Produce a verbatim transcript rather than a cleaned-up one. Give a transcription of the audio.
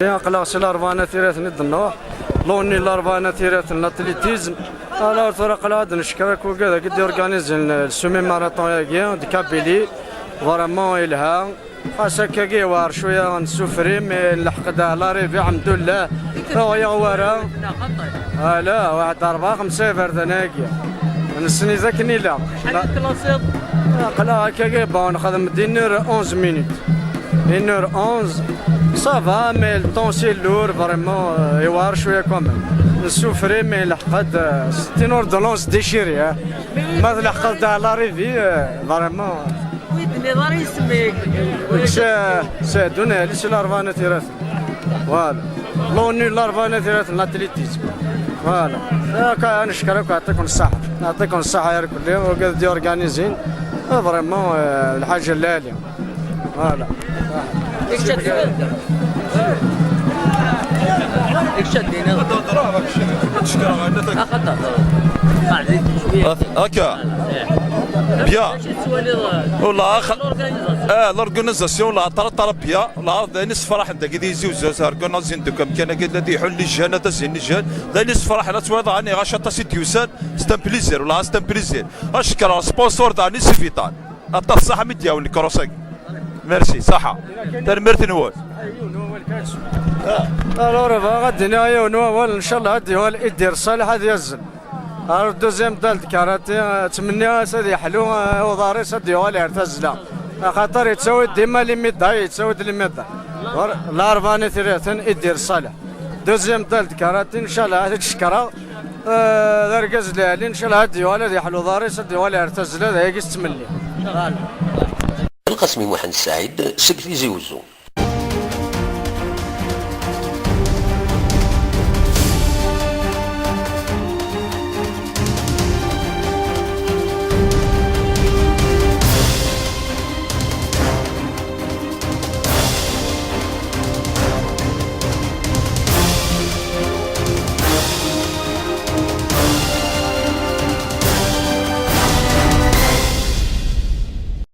Aql-aɣ si Larebɛa n At Iraten i d-nruḥ. Loni Larebɛa n At Iraten, l'athlétisme. Alors tura aql-aɣ ad neckeṛ akk wigad i d-yorganizin le semi-marathon-agi de Kabylie. Vraiment yelha. Xas akkagi yewɛer cwiya, nessufri, mais nleḥq-d l'arrivée, lḥemdullah. Tuɣ-yaɣ wara. Ala, waḥed rebɛa xemsa iberdan-agi. Nessen-it akken ilaq. Acḥal i tlaṣiḍ? Aql-aɣ akkagi, bon, nexdem-d une heure onze minutes. Une heure onze, ça va, mais le temps c'est lourd, vraiment, euh, yewɛer cwiya quand même. Nessufri, mais nleḥq-d, euh, c'est une ordonnance déchirée, hein. Ma tleḥqeḍ-d à l'arrivée, euh, vraiment. Ur yi-d-tenniḍ ara isem-ik. C'est, c'est Dunali, c'est Larebɛa n At Iraten. Voilà. Loni Larebɛa n At Iraten, l'athlétisme. Voilà. Akka, ad neckeṛ akk, yeɛṭikum ṣṣeḥḥa. Yeɛṭikum ṣṣeḥḥa ya rkelli, wigad d-yorganizin. Ah, vraiment, euh, lḥaǧa lɛali. Voilà. Akka. Bien. Wallah, ax-, eh, l'organisation, la, très, très bien. La, d ayen issefraḥen dagi di Tizi Uzzu, organizin deg umkan-agi, la d-iḥullen les jeunes, ad azin les jeunes. D ayen issefraḥen, ad twaliḍ, ɛni ɣac aṭas i d-yusan, c'est un plaisir, wallah, c'est un plaisir. Ad cekkreɣ sponsor, d ɛni c'est vital. Aṭas ṣṣeḥḥa mi d-yawen lkrus-agi. Merci, ṣṣeḥḥa. Tanemmirt-nwen. Alors, bɣiɣ ad d-iniɣ yiwen wawal, ncallah ad d-yuɣal Idir Ṣaleḥ ad yazzel. Ar deuxième dal de karaté, ttmenniɣ-as ad yeḥlu, eh, uḍar-is ad d-yuɣal ar tazzla. Axaṭer yettawi-d dima les médailles, yettawi-d les médailles. Ɣer Larebɛa n At Iraten, Idir Ṣaleḥ. Deuxième dal de karaté, ncallah ad t-cekkreɣ. Eh, d argaz lɛali, ncallah ad d-yuɣal ad yeḥlu uḍar-is, ad d-yuɣal ar tazzla, d ayagi s ttmenni. Lqasmi Muḥend Saɛid seg Tizi Uzzu.